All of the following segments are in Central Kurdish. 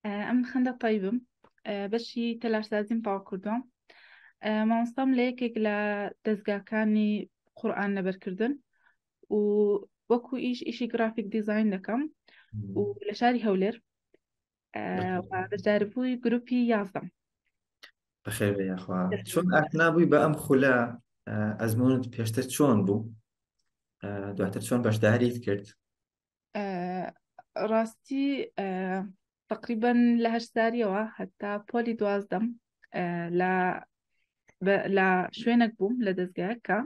ئەم خەندە تەیبم بەشی تەلارسازیم تەواو کردووە مامۆستام لە یەکێک لە دەستگاکانی قورئان لەبەرکردن و وەکو ئیش ئیشی گرافیک دیزاین دەکەم و لە شاری هەولێر بەشداربووی گروپی یازدەم. بەخێر بێ یاخوا چۆن ئاشنا بووی بە ئەم خولە ئەزمونت پێشتر چۆن بوو دواتر چۆن بەشداریت کرد؟ ڕاستی تقریبا لە هەشت ساریەوە هەتا پۆلی دوازدەم لە لە شوێنێک بووم لە دەستگایەک کە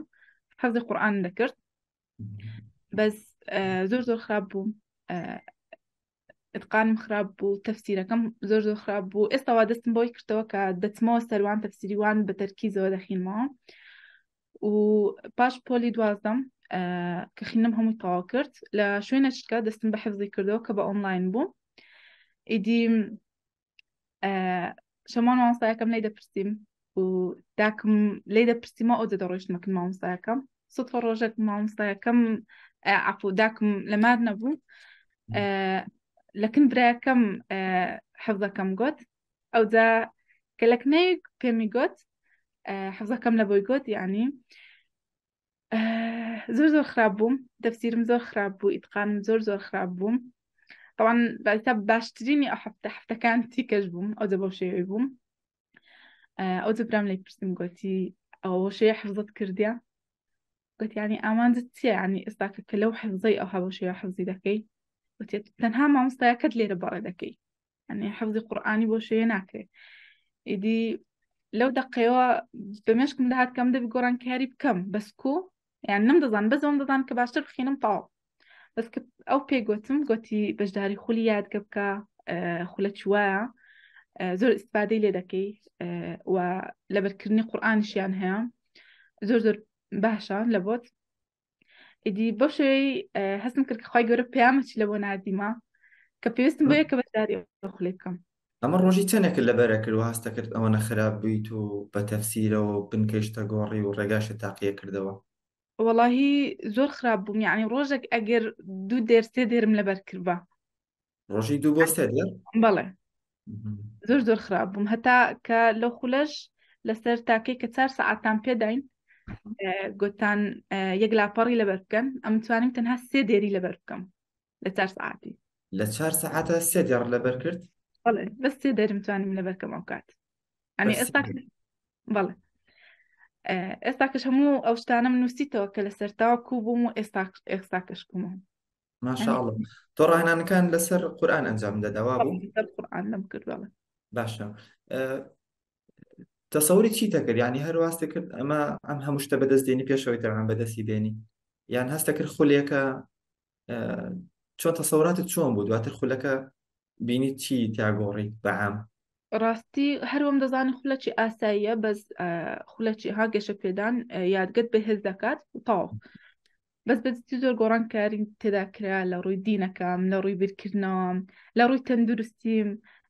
حەزی قورئان دەکرد بەس زۆر زۆر خراپ بووم ئتقانم خراپ بوو تەفسیرەکەم زۆر زۆر خراپ بوو ئێستا وا دەستم بۆی کردەوە کە دەچمەوە سەروان تەفسیری وان بە تەرکیزەوە دەخینمەوە و پاش پۆلی دوازدەم کە خینم هەمووی تەواو کرد لە شوێنە شتکە دەستم بە حفزی کردەوە کە بە ئۆنلاین بوو ئیدی شەمان مامۆستایەکەم لی دەپرسیم و داکم لی دەپرسیمەوە ئەو دەڕۆیشتمەکن مامۆستایەکەم سوتفە ڕۆژێک مامۆستایەکەم عفو داکم لە مار نەبوو لەکن برایەکەم حفزەکەم گوت ئەوجا کە لەکنەیەک پێمی گوت حفزەکەم لە بۆی گوت یعنی زۆر زۆر خراپ بووم تەفسیرم زۆر خراپ بوو ئیتقانم زۆر زۆر خراپ بووم طبعا تا باشترینی ئەو هەفتە هەفتەکان تیکەش بووم ئەو بەو شێوەی بووم ئەو برام لی پرسیم گوتی ئەو شێ حفظت کردیا گوت ینی ئامانجت چییە ینی ئێستا کە لەو حفظەی ئەو هەبەو شێوە حفظی دەکەی وتێت تەنها مامۆستایەکەت لێرە بەڕێ دەکەی یعنی حفظی قورئانی بۆ شێوە ناکرێت ئیدی لەو دەقەیەوە بە مێشکم دەهات کەم دەبی گۆڕانکاری بکەم بەس کو یان نەمدەزان بەس ئەوم دەزان کە باشتر بخینم تەواو بەس کە ئەو پێ گوتم گوتی بەشداری خولی یادگە بکە خولە چوایە زۆر ئیسفادەی لێ دەکەی و لەبەرکردنی قورئانیشیان هەیە زۆر زۆر باشە لە بۆت ئیدی بەو شێوەی هەستم کرد کە خی گەورە پەیامەچی لە بۆ ناردیمە کە پێویستم بۆیە کە بەشداری ئەو خولەی بکەم. ئەمە ڕۆژی چەندێکت لەبەرە کرد و هەستە کرد ئەوەنە خراپ بوویت و بە تەفسیرەوە بنکەیشتە گۆڕی و ڕێگاشت تاقیە کردەوە؟ وەڵاهی زۆر خراپ بووم یعنی ڕۆژێک ئەگەر دوو دێر سێ دێرم لەبەر کردبا. ڕۆژی دوو بۆ سێ دێر؟ بەڵێ زۆر زۆر خراپ بووم هەتا کە لەو خولەش لەسەر تاکەی کە چار سەعاتان پێداین گوتان یەک لاپەڕی لەبەر بکەن ئەم توانیم تەنها سێ دێری لەبەر بکەم لە چار سەعاتی لە چار سەعاتە سێ دێڕ لەبەر کرد؟ بەڵێ بەس سێ دێرم توانیم لەبەر کەم ئەو کات ئەنی ئێستا بەڵێ ئێستا کەش هەموو ئەو شتانەم نووسیتەوە کە لەسەر تاوا کوو بووم و ئێستا ئێستا کەش کومەوە ماشاءاللە تۆ ڕاهێنانەکان لەسەر قورئان ئەنجام دەدا وا بوو؟ لەسەر قورئان لەم کرد بەڵێ. باشە تەسەوری چی دەکرد یعنی هەر واستە کرد ئەمە ئەم هەموو شتە بەدەست دێنی پێشەوەی تەمان بەدەستی بێنی یان هەستە کرد خولێکە چۆن تەسەوراتت چۆن بوو دواتر خولەکە بینی چی تیاگۆڕی بەعام ڕاستی هەروەم دەزانی خولەکی ئاساییە بەس خولەکی ها گەشە پێدان یادگەت بەهێز دەکات تەواو بەس بەجدی زۆر گۆڕانکاری تێدا کرا لە ڕووی دینەکەم لە ڕووی بیرکردنەوەم لە ڕووی تەندروستیم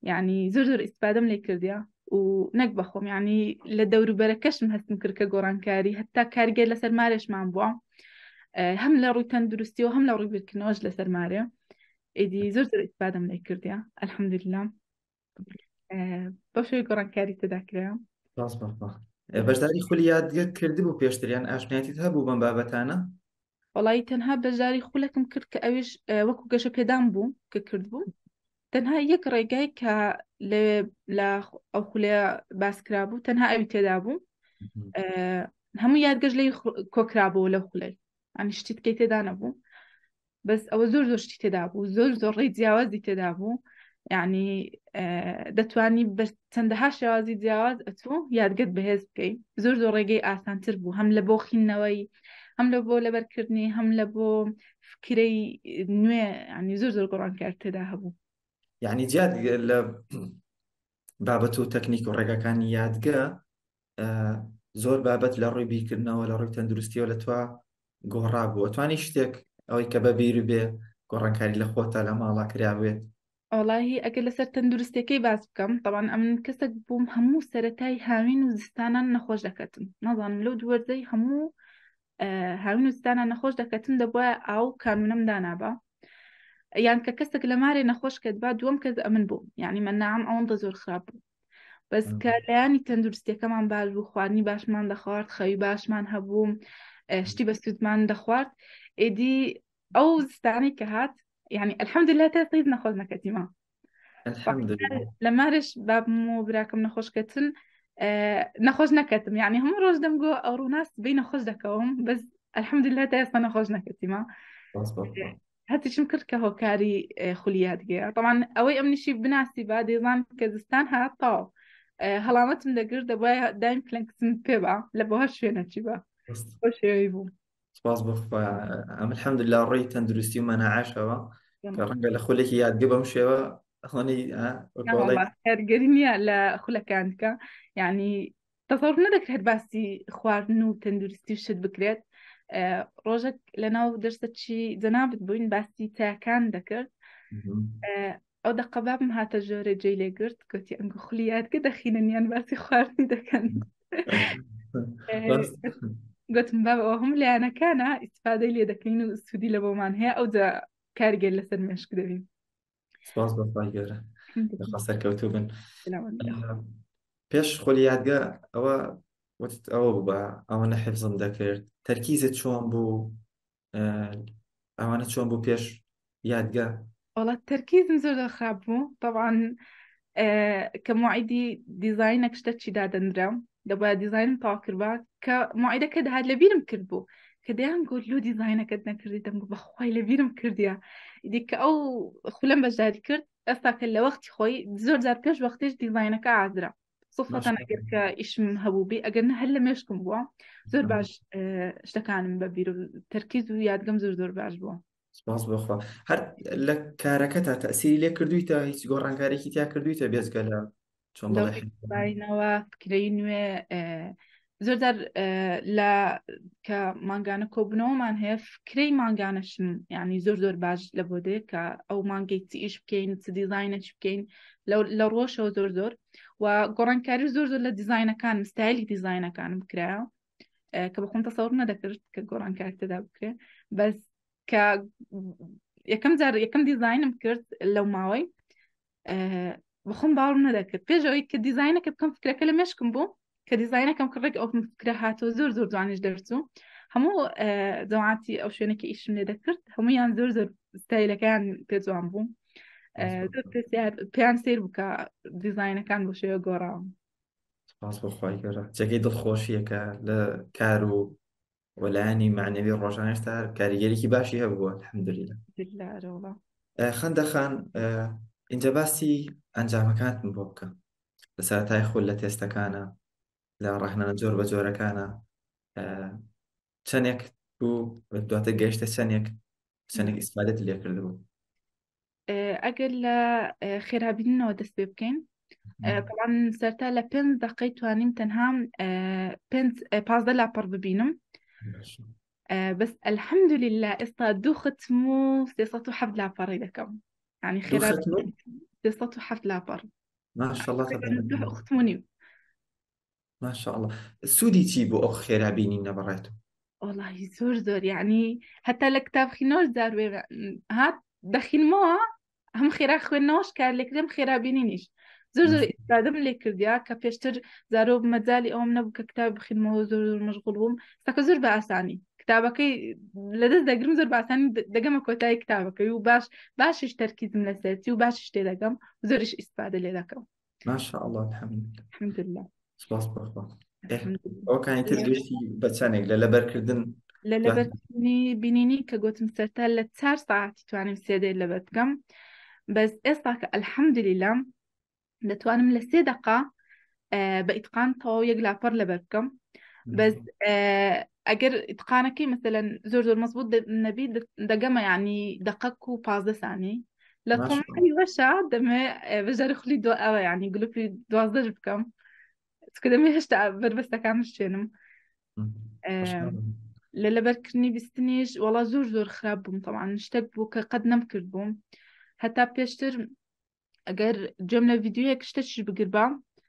یعنی زۆر زۆر ئیسفادەم لێ کردیا و نەک بەخۆم یعنی لە دەوروبەرەکەشم هەستم کرد کە گۆڕانکاری هەتا کاریگەر لەسەر مارێشمان بووە هەم لە ڕووی تەندروستی و هەم لە ڕووی بیرکردنەوەش لەسەر مارێ ئیدی زۆر زۆر ئیسفادەم لێ کردیا الحمدلله بەو شێوەی گۆڕانکاری تێدا کرا. سپاس بەخوا. بەشداری خولی یادگەت کردبوو پێشتر یان ئاشنایەتیت هەبوو بەم بابەتانە؟ وەڵایی تەنها بەشداری خولەکم کرد کە ئەویش وەکو گەشە پێدان بوو کە کردبوو تەنها یەک ڕێگای کە لەوێ لە ئەو خولەیە باس کرابوو تەنها ئەوی تێدا بوو هەموو یادگەش لێی کۆکرابوو لەو خولەی ئەنی شتی تکەی تێدا نەبوو بەس ئەوە زۆر زۆر شتی تێدا بوو زۆر زۆر ڕێی جیاوازی تێدا بوو یعنی دەتوانی بە چەندەها شێوازی جیاواز ئەتوو یادگەت بەهێز بکەی زۆر زۆر ڕێگەی ئاسانتر بوو هەم لە بۆ خینەوەی هەم لە بۆ لەبەرکردنی هەم لە بۆ فکرەی نوێ ینی زۆر زۆر گۆڕانکار تێدا هەبوو یعنی جیاد لە بابەت و تەکنیک و ڕێگاکانی یادگە زۆر بابەت لە ڕووی بیرکردنەوە لە ڕووی تەندروستیەوە لە توا گۆڕا بووە توانی شتێک ئەوەی کە بە بیر بێ گۆڕانکاری لە خۆتا لە ماڵا کرابێت وەڵاهی ئەگەر لەسەر تەندروستیەکەی باس بکەم تەبان ئەمن کەسێک بووم هەموو سەرەتای هاوین و زستانان نەخۆش دەکەتم نازانم لەو دوو وەرزەی هەموو هاوین و زستانان نەخۆش دەکەتم دەبوایە ئاو کانونم دانابا. یان کە کەسێک لە مارێ نەخۆش کەت با دووەم کەس ئەمن بوو، یعنی مەناعەم ئەوەندە زۆر خراپ بوو. بەس کە لایەنی تەندروستیەکەمان باش بوو، خواردنی باشمان دەخوارد، خەوی باشمان هەبوو، شتی بەسوودمان دەخوارد، ئێدی ئەو زستانی کە هات یعنی الحمدلله تا هیچ نەخۆش نەکەتیمە. الحمدلله. لە مارش بابم و براکەم نەخۆش کەتن، نەخۆش نەکەتم، یعنی هەموو ڕۆژ دەمگۆ ئەو ڕووناس بی نەخۆش دەکەوم، بەس الحمدلله تا ئێستا نەخۆش نەکەتیمە. سپاس بۆ خوا. هەتیشم کرد کە هۆکاری خولی یادگەیە. طبعا ئەوەی ئەم نیشی بناسی با دەیزان کە زستان هات تاو هەڵامەتم دەگرت، دەبوایە دایم کلەنکسم پێ با لە بۆ هەر شوێنە چی با. بۆ شێوەی بوو. سپاس بۆ خوا. ئەم الحمدلله ڕێی تەندروستی و مەناعەشەوە کە ڕەنگە لە خولێکی یادگە بەم شێوە ئەوانەی، وەک نا بەڵێ. وەڵا، کارگەری نییە لە خولەکان کە یعنی تەسەور نەدەکرێت باسی خواردن و تەندروستی و شت بکرێت. ڕۆژێک لەناو دەرسە چی جەنابت بووین باسی تاکان دەکرد، ئەو دەقە بابم هاتە ژۆرێ جێی لێگرت، گوتی ئەنگۆ خولی یادگە دەخینن یان باسی خواردنی دەکەن. گوتم بابە ئەوە هەموو لایەنەکانە ئیسفادەی لێ دەکەین و سوودی لە بۆمان هەیە، ئەو جا کاریگەر لەسەر مێشک دەبین. سپاس بۆ خوای گەورە. بەخوا سەرکەوتوو بن. پێش خولی یادگە ئەوە وتت ئەوە بوو بە ئەوەنە حفظم دەکرد، تەرکیزت چۆن بوو؟ ئەوانە چۆن بوو پێش یادگە؟ وەڵا تەرکیزم زۆر زۆر خراپ بوو. طبعا کە موعیدی دیزاینێک شتە چی دادەنرا، دەبوایە دیزاینم تەواو کردبا، کە موعیدەکە دەهات لەبیرم کرد بوو کە دەیان گوت لۆ دیزاینەکەت نەکردی، دەمگوت بەخوای لەبیرم کردیە. ئیدی کە ئەو خولەم بەشداری کرد، ئێستا کە لە وەختی خۆی زۆر جار پێش وەختیش دیزاینەکە ئازرا سوفەتەن ئەگەر کە ئیشم هەبوو بی، ئەگەر نە هەر لە مێشکم بووە زۆر باش شتەکانم بە بیر و تەرکیز و یادگەم زۆر زۆر باش بووە. سپاس بۆ خوا. هەر لە کارەکەتا تەئسیری لێ کردوویتە، هیچ گۆڕانکارێکی تیا کردوویتە بێجگە لە چۆن لەو بڵێ باینەوە فکرەی نوێ، زۆر جار لە کە مانگانە کۆبوونەوەمان هەیە فکرەی مانگانەشم یعنی زۆر زۆر باش لە بۆ دێ کە ئەو مانگەی چی ئیش بکەین، چ دیزاینە چی بکەین لە ڕۆژەوە زۆر زۆر و گۆڕانکاری زۆر زۆر لە دیزاینەکان، ستایلی دیزاینەکانم کرایە کە بەخۆم تەسەور نەدەکرد کە گۆڕانکاری تێدا بکرێ. بەس کە یەکەم جار یەکەم دیزاینم کرد لەو ماوەی، بەخۆم باوەڕم نەدەکرد. پێش ئەوەی کە دیزاینەکە بکەم فکرەکە لە مێشکم بوو، کە دیزاینەکەم کرد ڕێک ئەو فکرە هاتەوە، زۆر زۆر جوانیش دەرچوو. هەموو جەماعەتی ئەو شوێنە کە ئیشم لێ دەکرد هەموویان زۆر زۆر ستایلەکەیان پێ جوان بوو. زۆر پێیان سەیر بوو کە دیزاینەکان بۆ شێوە گۆڕاوە. سپاس بۆ خوای گەورە. جێگەی دڵخۆشییە کە لە کار و وەلایەنی معنەوی ڕۆژانەش تا کاریگەریکی باشی هەبووە الحمدلله. الحمدلله، ئەرێ وەڵا. خەندە خان، ئینجا باسی ئەنجامەکانتم بۆ بکە لە سەرەتای خول لە تێستەکانە، لە ڕەخنە جۆر بە جۆرەکانە، چەندێک بوو دواتر گەیشتە چەندێک، چەندێک ئیسفادەت لێ کردبوو؟ ئەگەر لە خێرابینەوە دەست پێ بکەین، طبعا سەرتا لە 5 دقەی توانیم تەنها 15 لاپەڕ ببینم. بەس الحمدلله ئێستا دوو ختم و 307 لاپەڕی دەکەم. یعنی خێرا 307 لاپەڕ. ما شاء الله تبارك دوو ختم و نیو. ما شاء الله. سوودی چی بۆ ئەو خێرا بینینە بەڕای تۆ؟ وەڵاهی زۆر زۆر، یعنی هەتا لە کتاب خینەوەش جار وێ هات دەخینمەوە، هەم خێرا خوێندنەوەش کار لێکردم، خێرا بینینیش زۆر زۆر ئیسفادەم لێ کردیا کە پێشتر زارۆ مەجالی ئەوم نەبوو کە کتاب بخینمەوە، زۆر زۆر مەشغوڵ بووم. سەکە زۆر بە ئاسانی کتابەکەی لەدەست دەگرم، زۆر بە ئاسانی دەگەمە کۆتایی کتابەکەی و باشیش تەرکیزم لەسەرتی و باشیش تێدەگەم، زۆریش ئیسفادە لێ دەکەم. ما شاء الله الحمد لله. الحمد لله. سپاس بۆ خوا. ئەوکانی تر گەشتی بە چەندێک لە لەبەرکردن؟ لە لەبەرکردنی بینینی کە گوتم سەرتا لە 4 ساعتی توانیم سێ دێر لەبەر بکەم، بەس ئێستا کە الحمدلله دەتوانم لە سێ دقە بە ئیتقان تەواو یەک لاپەڕ لەبەر بکەم. بەس ئەگەر ئیتقانەکەی مثلەن زۆر زۆر مەزبوط نەبی دەگەمە یعنی دقەک و 15 سانی. لە تۆماری وەشە دەمێ بەژاری خولی دو ئەوە یعنی گلوپی 12 بکەم، چکە دەمێ هێشتا بەربەستەکان بشێنم. لە لەبەرکردنی بیستنیش وەڵا زۆر زۆر خراپ بووم. طبعا شتێک بوو کە قەت نەمکرد بووم هەتا پێشتر. ئەگەر گوێم لە ڤیدیۆیەک شتێکیش بگربا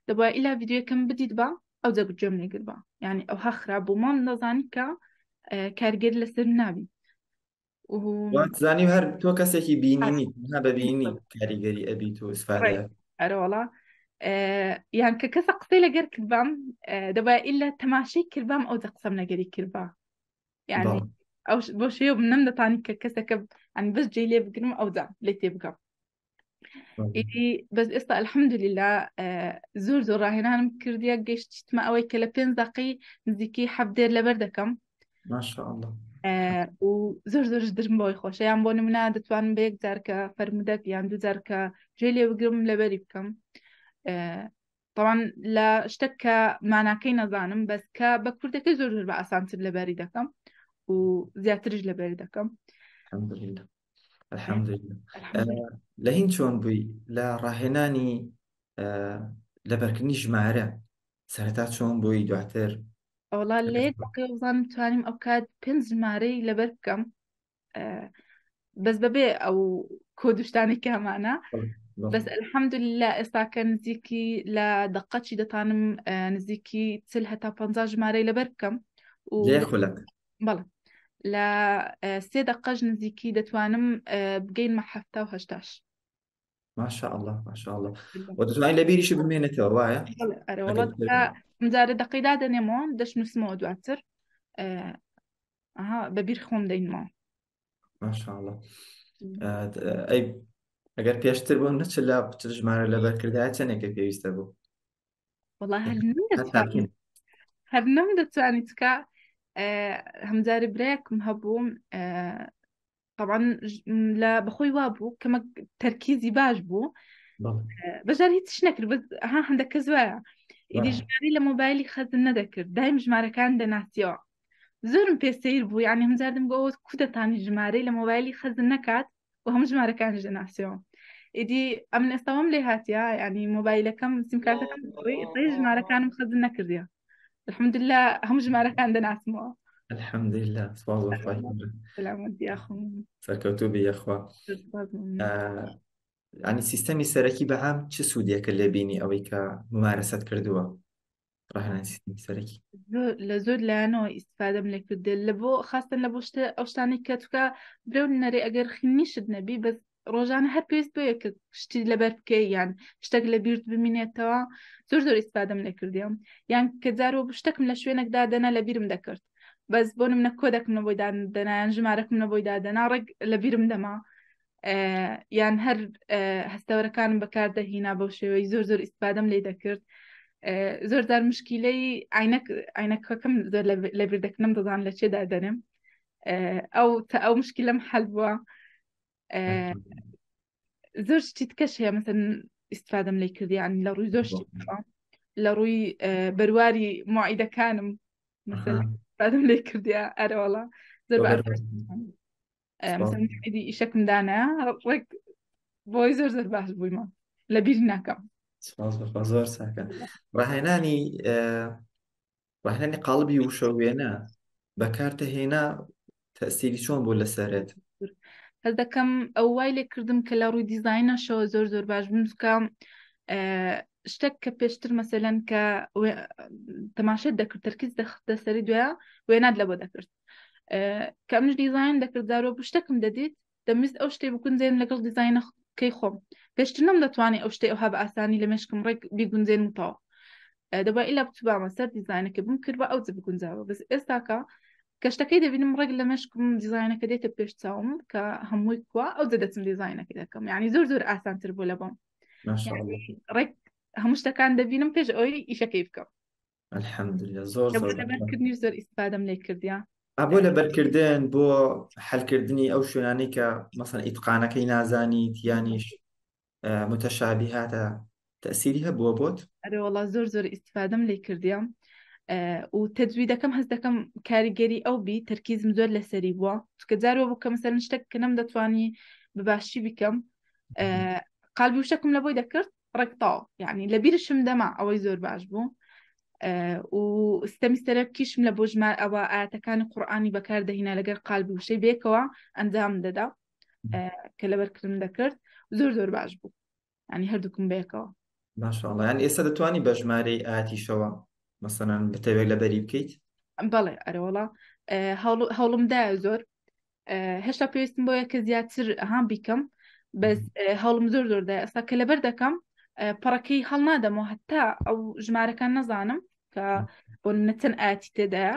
دەبوایە ئیلا ڤیدیۆیەکەم بدیت با ئەو جا گوێم لێگربا، یعنی ئەوها خراپ بوو. مام نەزانی کە کارگەری لەسەر نابی. زانی هەر تۆ کەسێکی بینینی ها بەبینی کاریگەری ئەبیت و ئیسفادە ئەرەوەڵا یان کە کەسە قسەی لەگەر کردبام دەبا ئللا تەماشەی کردبام ئەو دە قسەم لەگەری کردبا یعنی ئەو بۆ شێ نەم دەتانی کە کەسەکە ئەن بەس جێ لێ بگرم ئەودا لێ تێ بگەم ئیدی بەس ئێستا الحمدلله زۆر زۆر ڕاهێنانم کردیە گەشتمە ئەوەی کە لە پێنج دقی نزیکی حەفدێر لەبەر دەکەم ماشاءالله و زۆر زۆرش درم بۆی خۆشە یان بۆ نمونە دەتوانم بە یەک جار کە فەرمودەک یان دوو جار کە جێ لێ بگرم لەبەری بکەم طبعا لە شتێک کە ماناکەی نەزانم بەس کە بە کوردەکەی زۆر زۆر بە ئاسانتر لەبەری دەکەم و زیاتریش لەبەری دەکەم الحمدلله الحمدلله لە هین چۆن بووی لە ڕاهێنانی لەبەرکردنی ژمارە سەرەتا چۆن بووی دواتر ئەوڵا لە یەک دقیقە بزانم توانیم ئەو کات پێنج ژمارەی لەبەر بکەم بەس بەبێ ئەو کۆدوشتانی کامانە بەس الحەمدلله ئێستا کە نزیکی لە دقەچی دەتانم نزیکی چل هەتا پ ژمارەی لەبەر بکەم و خولەک بەڵێ لە سێ دقەش نزیکی دەتوانم بگەینمە حەفتا و هەشتاش ماشاء الله ماشاء الله و دەتوانین لە بیریشی بمێنێتەوە وایە ئەرەوەڵا ئەمجارە دقەی دادەنێمەوە دەشنووسمەوە دواتر ئەها بە بیر خۆم دەینمەوە ماشاءالله ئەی ئەگەر پێشتر بۆ نەچ لە چ ژمارە لەبەر کردایە چەندێکە پێویستە بوو وەڵا هەر نەمدەتوانی هەر نەمدەتوانی چکە هەمجارێ برایەکم هەبوو طبعا لە بەخۆی وا بوو کەمە تەرکیزی باش بوو بەژار هیچ نەکرد بەس ها هەندێک کەس وایە ئیدی ژمارەی لە مۆبایلی خەزن نەدەکرد دایم ژمارەکان دەناسیەوە زۆرم پێ سەیر بوو یعنی هەمجار دەم گۆ کو دەتانی ژمارەی لە مۆبایلی خەزن نەکات و هەموو ژمارەکانیش دەناسیەوە ئیدی ئەمن ئێستاوەم لێ هاتیە یعنی مۆبایلەکەم سیمکارتەکەم ڕێ ژمارەکانم خەزن نەکردیە الحمدلله هەموو ژمارەکان دەناسمەوە الحمدلله سپاس بۆ خوای گەورە سەلامەت یاخوا سەرکەوتوو بی یاخوا سپاس ممنون. ینی سیستەمی سەرەکی بەعام چ سوودێکە لێ بینی ئەوەی کە ممارەسەت کردووە ڕاهێنانی سیستەمی سەرەکی زۆر لە زۆر لایەنەوە ئیسفادەم لێ کردێ لە بۆ خاستن لە بۆ شتە ئەو شتانەی کە توکە برێ و نەرێ ئەگەر خینیشت نەبی بەس ڕۆژانە هەر پێویست بۆیە کە شتی لەبەر بکەی یان شتێک لە بیرت بمینێتەوە زۆر زۆر ئیسفادەم لێ کردیم یان کە جارەوە بوو شتێکم لە شوێنێکدا دەنا لە بیرم دەکرد بەس بۆ نمونە کۆدەکم لە بۆی دادەنا یان ژمارەکم لە بۆی دادەنا ڕێک لە بیرم دەما یان هەر هەستەوەرەکانم بەکاردەهینا بەو شێوەی زۆر زۆر ئیسفادەم لێ دەکرد زۆر جار مشکیلەی عینەک عینەکەکەم زۆر لە بیر دەکردم دەزان لە چێ دادەنێم ئەو تا ئەو مشکلەم حەل بووە زۆر شتی تکەش هەیە مەسەن ئیسفادەم لێ کرد یان لە ڕووی زۆر شتی لە ڕووی بەرواری مواعیدەکانم مەسەن ئیسفادەم لێ کردیا ئەرەوەڵا زۆر مەسەن ئیدی ئیشەکم دانا ڕێک بۆی زۆر زۆر باش بوویمە لە بیر ناکەم سپاس بەخوا زۆر چاکە ڕاهێنانی ڕاهێنانی قاڵبی وشە وێنە بەکارتە هێنا تەسیری چۆن بوو لەسەرت؟ هەست دەکەم ئەو وای لێ کردم کە لە ڕووی دیزاینەشەوە زۆر زۆر باش بم چونکە شتێک کە پێشتر مەسەلەن کە تەماشێت دەکرد تەرکیز دەخستە سەری دوایە وێنات لە بۆ دەکرد کە منش دیزاین دەکرد زارۆ بوو شتێکم دەدیت دەمویست ئەو شتەی بگونجێنم لەگەڵ دیزاینەکەی خۆم پێشتر نەمدەتوانی ئەو شتەی ئەوها بە ئاسانی لە مێشکم ڕێک بیگونجێنم و تەواو دەبا ئیلا بچوبامە سەر دیزاینەکە بم کرد بە ئەو بگونجاوە بەس ئێستاکە کە شتەکەی دەبینم ڕێک لە مێشکم دیزاینەکە دێتە پێش چاوم کە هەمووی کوا ئەو دەچم دیزاینەکەی دەکەم یعنی زۆر زۆر ئاسانتر بوو لە بۆم ڕێک هەموو شتەکان دەبینم پێش ئەوەی ئیشەکەی بکەم الحمدلله زۆر زۆر لەبەرکردنیش زۆر ئیسفادەم لێ کردیا بۆ لەبەرکردن بۆ حلکردنی ئەو شوێنانەی کە مەسەن ئیتقانەکەی نازانیت یانیش متەشابیهاتە تەسیری هەبووە بۆت؟ ئەرێ وەڵا زۆر زۆر ئیسفادەم لێ کردیا و تەجویدەکەم هەست دەکەم کاریگەری ئەو بی تەرکیزم زۆر لەسەری بووە چکە جارەوە بوو کە مەسەلەن شتێک کە نەمدەتوانی بە باشی بکەم قالبی وشەکم لە بۆی دەکرد ڕێک تەواو یعنی لە بیرشم دەما ئەوەی زۆر باش بوو و ستەمی سەرەکیشم لە بۆ ژمار ئەوە ئاەتەکانی قورئانی بەکاردەهینا لەگەر قالبی وشەی بێکەوە ئەنجام دەدا کە لەبەرکردم دەکرد زۆر زۆر باش بوو ینی هەردووکم بەیەکەوە ماشاءالله یان ئێستا دەتوانی بە ژمارەی ئاتیشەوە مەسەلەن بتەوێت لەبەری بکەیت بەڵێ ئەرەوەڵا هەوڵمدایە زۆر. هێشتا پێویستم بۆیە کە زیاتر هەام بیکەم بەس هەوڵم زۆر زۆر دا ئێستا کە لەبەر دەکەم پەڕەکەی هەڵنادەمەوە هەتا ئەو ژمارەکان نەزانم کە بۆ منە چەند ئاتی تێدایە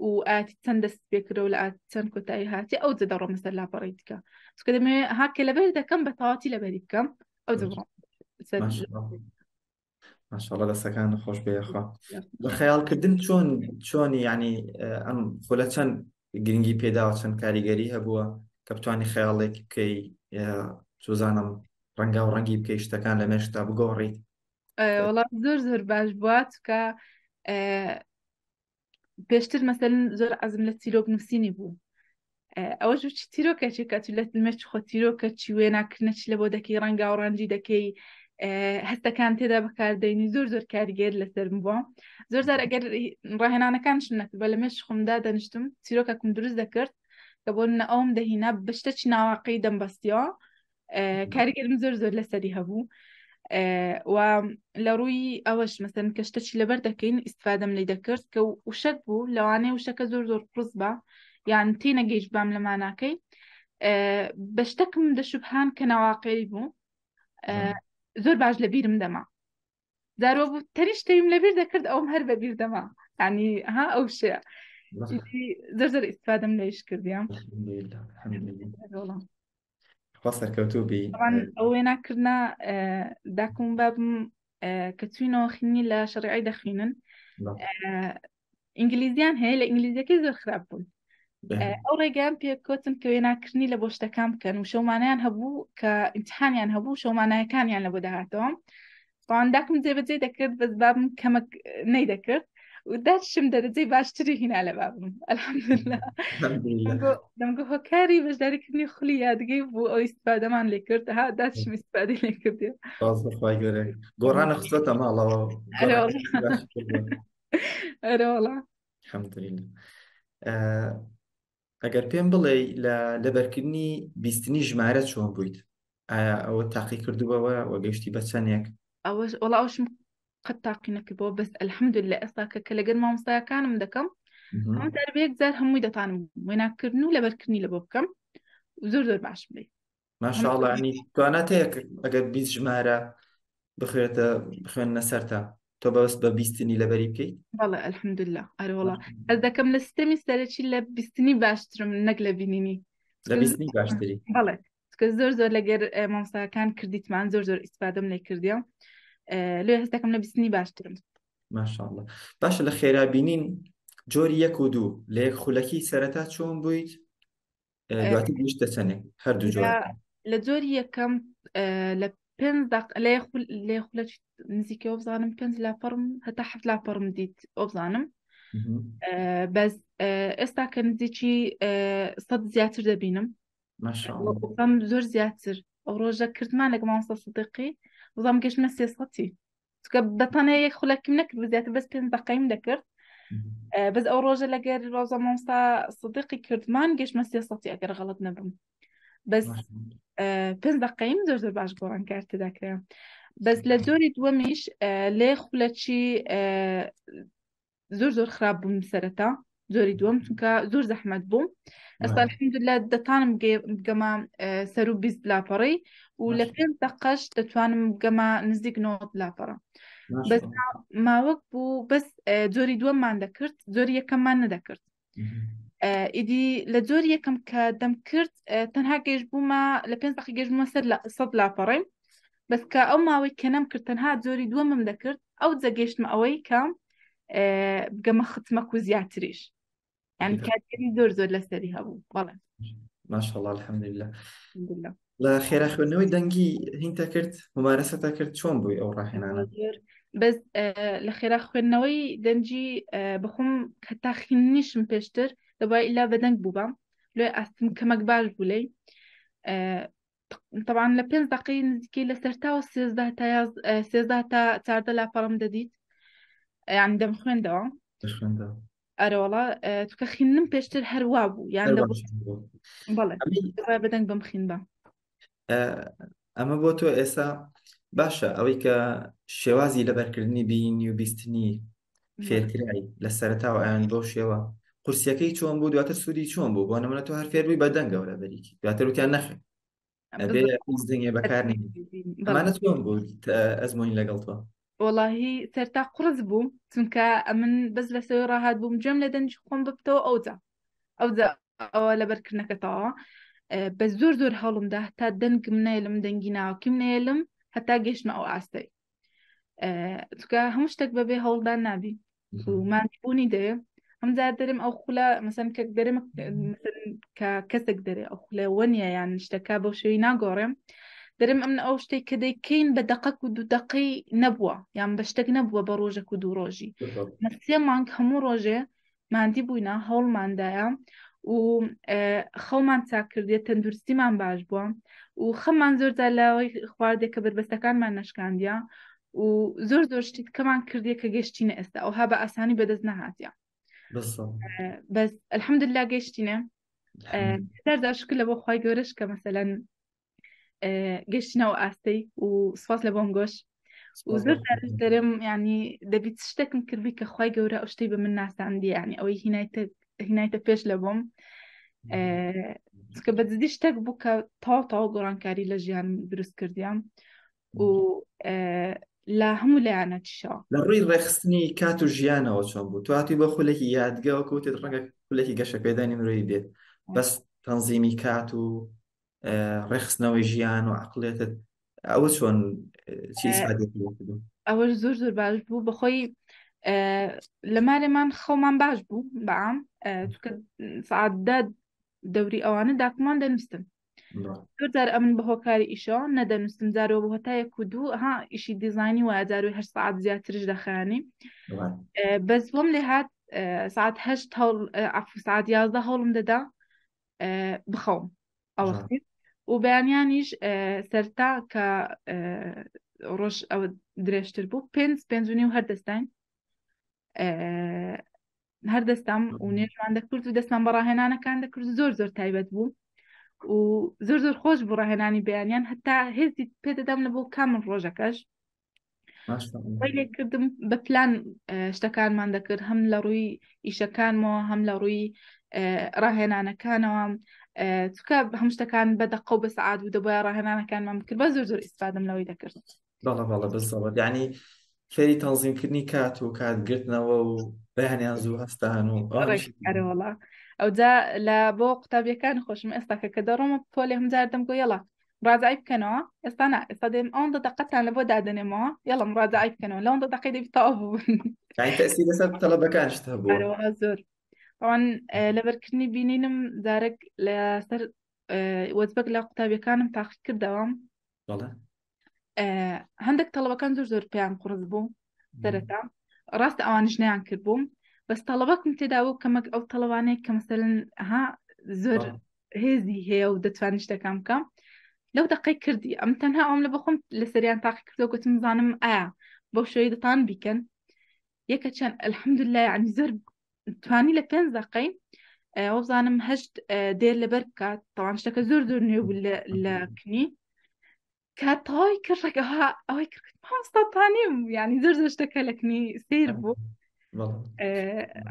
و ئاتی چەند دەست پێکرەوە لە ئاتی چەند کۆتایی هاتی ئەو جە دەڕۆمە سەر لاپەڕی دیکە چونکە دەمەوێت ها کە لەبەر دەکەم بە تەواتی لەبەری بکەم ئەو جە بڕۆم سەر ماشاءاللە دەستەکان خۆش بێ یاخوا لە خەیاڵکردن چۆن چۆنی یعنی ئەم خولە چەند گرنگی پێداوە چەند کاریگەری هەبووە کە بتانی خەیاڵێک بکەی چۆزانم ڕەنگا و ڕەنگی بکەی شتەکان لە مێشکتا بگۆڕیت وەڵا زۆر زۆر باش بووە چکە پێشتر مەسەلەن زۆر عەزم لە چیرۆک نووسینی بوو ئەوە چ چیرۆکە چی کە لە مەچ خۆ چیرۆکە چی وێناکردنە چی لە بۆ دەکەی ڕەنگا و ڕەنجی دەکەی هەستەکان تێدا بەکاردەینی زۆر زۆر کاریگەر لەسەرم بووە زۆر زار ئەگەر ڕاهێنانەکانشم نەکرد بە لە مێش خۆمدا دەنیشتم چیرۆکەکم دروست دەکرد کە بۆ نە ئەوم دەهینا بە شتەکی ناواقعی دەمبەستیەوە کاریگەرم زۆر زۆر لەسەری هەبوو و لە ڕووی ئەوەش مەسەن کە شتەکی لەبەر دەکەین ئیسفادەم لی دەکرد کە وشەک بوو لەوانەیە وشەکە زۆر زۆر قرس بە یان تێنەگەیشت بام لە ماناکەی بە شتەکم دەشوبهان کە ناواقعی بوو زۆر باش لە بیرم دەما زارۆ بوو تەنیش تەویم لەبیر دەکرد ئەوم هەر بەبیر دەما ینی ها ئەو شێ زۆر زۆر ئیسفادەم لەیش کردیان خوا سەرکەوتوو بی ئەو وێناکردە داکم بابم کە چوینەوە خینی لە شەڕعی دەخینن ئینگلیزیان هەیە لە ئینگلیزیەکەی زۆر خراپ بوون ئەو ڕێگەیان پێکوتن کە وێناکردنی لە بۆ شتەکان بکەن و شەومانیان هەبوو کە ئیمتحانیان هەبوو شەومانایەکانیان لە بۆ دەهاتەوە طبعا داکم جێبەجێ دەکرد بەس بابم کەمەک نەیدەکرد و داچشم دەرەجەی باشتری هینا لە بابم الحمدلله دەمگۆ هۆکاری بەشداریکردنی خولی یادگەی بوو ئەو ئیستفادەمان لێ کرد ها داچشم ئیستفادەی لێ کردی خوای گەورە گۆڕانە خستۆتە ماڵەوە ئەرەوەڵا الحمدلله ئەگەر پێم بڵێ لە لەبەرکردنی بیستنی ژمارە چۆن بوویت ئایا ئەوە تاقی کردووەوە و گەشتی بە چەندێک ئەوەش وەڵا ئەوشم قەت تاقی نەکردەوە بەس الحمدلله ئێستا کە کە لەگەر مامۆستاکانم دەکەم هەم جار بە یەک جار هەمووی دەتانم وێناکردن و لەبەرکردنی لە بۆ بکەم زۆر زۆر باش بێ ماشاءاللە ینی توانات هەیە ئەگەر 20 ژمارە بخوێتە بخوێنە سەرتا تۆ بەس بە بیستنی لەبەری بکەیت بەڵێ الحمدلله ئەرێ وەڵا هەست دەکەم لە سیستەمی سەرەکی لە بیستنی باشترم نەک لە بینینی لە بیستنی باشتری بەڵێ چونکە زۆر زۆر لەگەر مامۆستاکان کردیتمان زۆر زۆر ئیسفادەم لێ کردیە لێ هەست دەکەم لە بیستنی باشترم ماشاءالله باشە لە خێرا بینین جۆری یەک و دوو لە یەک خولەکی سەرەتا چۆن بوویت دواتر گەیشتە چەندێک هەردوو جۆر لە جۆری یەکەم لە پێنج دق لە لە خولە نزیکەوە بزانم پێنج لاپەڕم هەتا حەفت لاپەڕم دیت ئەو بزانم بەس ئێستا کە نزیکی سەد زیاتر دەبینم ماشاءالله زۆر زیاتر ئەو ڕۆژە کردمان لەگە مامۆستا سدیقی وزام گەشتمە سێ سەتی چونکە بەتەنێ یەک خولەکیم نەکرد زیاتر بەس پێنج دقەیم دەکرد بەس ئەو ڕۆژە لەگەر ڕۆزە مامۆستا سدیقی کردمان گەشتمە سێ سەتی ئەگەر غەڵەت نەبم بەس پێنج دقەیم زۆر زۆر باش گۆڕانکار تێدا کرا بەس لە جۆری دووەمیش لێ خولەکی زۆر زۆر خراپ بووم سەرەتا جۆری دووەم چونکە زۆر زەحمەت بوو ئەستا الحمدلله دەتانم بگەمە سەر و 20 لاپەڕی و لە پێنج دقەش دەتوانم بگەمە نزیک 90 لاپەڕە بەس ماوەک بوو بەس جۆری دووەممان دەکرد جۆری یەکەممان نەدەکرد ئیدی لە جۆری یەکەم کە دەم کرد تەنها گەشت بوومە لە پێنج دقی گەشت بوومە سەر لە سەد لاپەڕی بەس کە ئەو ماوەی کە نەم کرد تەنها جۆری دووەمم دەکرد ئەو جەگەیشتمە ئەوەی کە بگەمە ختمەک و زیاتریش یعنی کاریگەری زۆر زۆر لەسەری هەبوو بەڵێ ماشاءالله الحمدلله الحمدلله لە خێرا خوێندنەوەی دەنگی هینتە کرد ممارەسەتە کرد چۆن بووی ئەو ڕاهێنانە بەس لە خێرا خوێندنەوەی دەنگی بەخۆم هەتا خینیشم پێشتر دەبای ئیلا بەدەنگ بووبام لێ ئاستم کەمەک باش بوو لێی طبعا لە پێنج دقەی نزیکەی لە سەرتاوە سێزدە تا سێزدە تا چاردە لاپەڕم دەدیت یان دەم خوێندەوە ئەرەوەڵا چکە خینم پێشتر هەروا بوو یان بەڵێ بەدەنگ بم خین بە ئەمە بۆ تۆ ئێستا باشە ئەوەی کە شێوازی لەبەرکردنی بینی و بیستنی فێرکرای لە سەرتاوە ئەیان بەو شێوە قورسیەکەی چۆن بوو دواتر سوودی چۆن بوو بۆ نمونە تۆ هەر فێر بووی بە دەنگەوە لەبەریکی دواتر وتیان نەخێر ئەبێ هیچ دەنگێ بەکار نێنی. ئەمانە چۆن بوو ئەزموونی لەگەڵ تۆ؟ وەڵاهی سەرتا قوڕس بوو چونکە ئەمن بەس لەسەوی ڕاهات بووم گوێم لە دەنگی خۆم ببتەوە ئەوجا ئەوجا ئەوە لەبەرکردنەکە تەواوە بە زۆر زۆر هەوڵمدا هەتا دەنگم نێلم دەنگی ناوکیم نێلم هەتا گەشتمە ئەو ئاستەی چونکە هەموو شتێک بەبێ هەوڵدان نابی و ماندووبوونی دەوێ هەم جار دەرم ئەو خولە مەسەن کە دەرم کە کەسێک دەرێ ئەو خولە وەنیە یان شتەکە بەو شێوی ناگۆڕێم دەرم ئەمن ئەو شتێک کە دەیکەین بە دقەک و دوو دقەی نەبووە یان بە شتێک نەبووە بە ڕۆژێک و دوو ڕۆژی سێ مانگ هەموو ڕۆژێ ماندی بووینە هەوڵماندایە و خەومان چاک کردێ تەندروستیمان باش بووە و خەممان زۆر جار لەوەی خواردێ کە بەربەستەکانمان نەشکاندیە و زۆر زۆر شتی کەمان کردێ کە گەشتینە ئێستا ئەوها بە ئاسانی بەدەست نەهاتیە بەس الحمدلله گەشتینە هەزار شکر لە بۆ خوای گەورەش کە مەسەلەن گەشتینە ئەو ئاستەی و سپاس لە بۆم گۆش و زۆر جارش دەرم ینی دەبیت شتێکم کردبی کە خوای گەورە ئەو شتەی بە من ناساندی ینی ئەوەی هینایتە هینایتە پێش لە بۆم چکە بە جدی شتێک بوو کە تاو تاو گۆڕانکاری لە ژیان دروست کردیان و لە هەموو لایەنە چیشەوە لە ڕووی ڕێکخستنی کات و ژیانەوە چۆن بوو تو هاتووی بۆ خولێکی یادگە وەکو وتت ڕەنگە خولێکی گەشەپێدانی مرۆیی بێت بەس تەنزیمی کات و ڕێکخستنەوەی ژیان و عقلێتت ئەوە چۆن چی ئەوەش زۆر زۆر باش بوو بەخۆی لە مالێمان خەومان باش بوو بەعام چکە سعات دە دەوری ئەوانە داکمان دەنووسن زۆر جار ئەمن بە هۆکاری ئیشەوە نەدەنووسم جارەوە بۆ هەتا یەک و دوو ها ئیشی دیزانی وایە جاروی هەشت سعات زیاترش دەخانی بەس وەم لێ هات ساعت هەشت هەوڵ عەفو ساعت 11 هەوڵم دەدا بخەوم ئەوەختی و بەیانیانیش سەرتا کە ڕۆژ ئەوە درێژتر بوو پێنج پێنج و نیو هەر دەستین هەر دەستام و نوێژمان دەکرد و دەستمان بە ڕاهێنانەکان دەکرد زۆر زۆر تایبەت بوو و زۆر زۆر خۆش بوو ڕاهێنانی بەیانیان هەتا هێزی پێدەدام لە بۆ کامل ڕۆژەکەش وای لێ کردم بە پلان شتەکانمان دەکرد هەم لە ڕووی ئیشەکانمەوە هەم لە ڕووی ڕاهێنانەکانەوە چکە هەم شتەکان بە دەقە و بە سەعات بوو دەبایە ڕاهێنانەکانمان بکرد بە زۆر زۆر ئیسفادەم لەوەی دەکرد بەڵە بەڵە بزەوە یعنی فێری تەنزیمکردنی کات و کات گرتنەوە و بەیانیان زوو هەستان و ئەرەوەڵا ئەوجا لە بۆ قوتابیەکان خۆشم ئێستا کە کە دەڕۆمە پۆلێ هەمجار دەمگۆ یەڵا مراجعەی بکەنەوە ئێستا نا ئێستا دێم ئەوەندە دەقەتان لە بۆ دادەنێمەوە یەڵا مراجعەی بکەنەوە لەوەندە دەقەی دەبی تەواو بوون یعنی تەئسیر لەسەر تەلەبەکانشت هەبووە ئەرەوەڵا زۆر ئەوان لەبەرکردنی بینینم جارێک لەسەر وەجبەک لە قوتابیەکانم تاقی کردەوە بەڵێ هەندێک تەڵەبەکان زۆر زۆر پێیان قڕز بوو سەرەتا ڕاستە ئەوانش نیان کرد بووم بەس تەڵەبەکم تێدا بوو کەمەک ئەو تەڵەوانەیە کە مەسەلەن ها زۆر هێزی هەیە و دەتوانین شتەکان بکەم لەو دقەی کردی ئەم تەنها ئەوم لە بەخۆم لە سەریان تاقی کردەوە گوتم زانم ئایا بەو شێوەی دەتان بیکەن یەکە چەند الحمدلله یعنی زۆر توانی لە پێنج دقەی وەبزانم هەشت دێر لەبەر بکات تاوان شتەکە زۆر زۆر نوێ بوو لە کنی کە تەواوی کرد ڕێگەها ئەوەی کرد مامۆستا توانیم یعنی زۆر زۆر شتەکە لە کنی سیر بوو